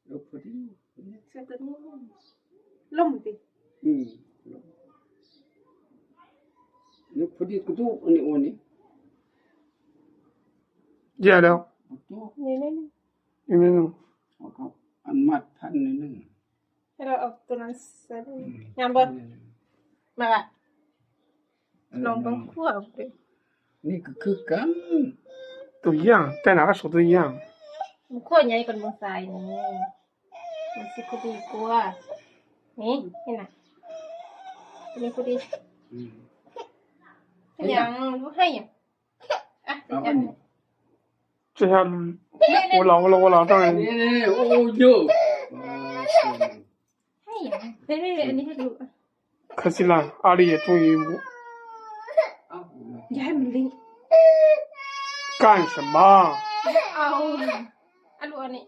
ເອີ ພໍດີ ໃສ່ຕົວນີ້ ລົມຕິ ອືມ ລົມ ນີ້ພໍດີກະດູກ ອັນນີ້ ໂອ້ ນີ້ ແຍ່ແລ້ວ ກະດູກ ນີ້ ນີ້ ນີ້ໜຶ່ງ ເອົາ ເອົາອັນມັດພັນໜຶ່ງ ໃຫ້ລາວເອົາຕົວນັ້ນໃສ່ ອືມ ງາມບໍ່? ມາລະ ເອີ ລອງເບິ່ງ ລອງ ຂົ້ວເບິ່ງ ນີ້ກະຄືກັນ ตัวอย่าง แต่ละก็สูตรตัวอย่าง ມັນຂົ້ວໃຫຍ່ກວ່າໝູ່ຊາຍນີ້ ມັນຊິພໍດີກວ່າ ນີ້ ເຫັນນະ ຕົວນີ້ພໍດີ ອືມ ເປັນຫຍັງ? ເຮັດຫຍັງ? ບໍ່ໃຫ້ຫຍັງ? ອ່ະ ເອົາອັນນີ້ ຈະທຳ ເລະ ໂອລາ ໂອລາ ໂອລາ ຕ້ອງ ເລະ ໂອໂຍ ໃຫ້ຫຍັງ? ເລະ ເລະ ເລະ ອັນນີ້ໃຫ້ດູ 可是啦，阿里也终于 ເອົາ ຢ່າໃຫ້ມັນຫຼິ້ນ 干什么？ ເອົາ ອັນ ອັນນີ້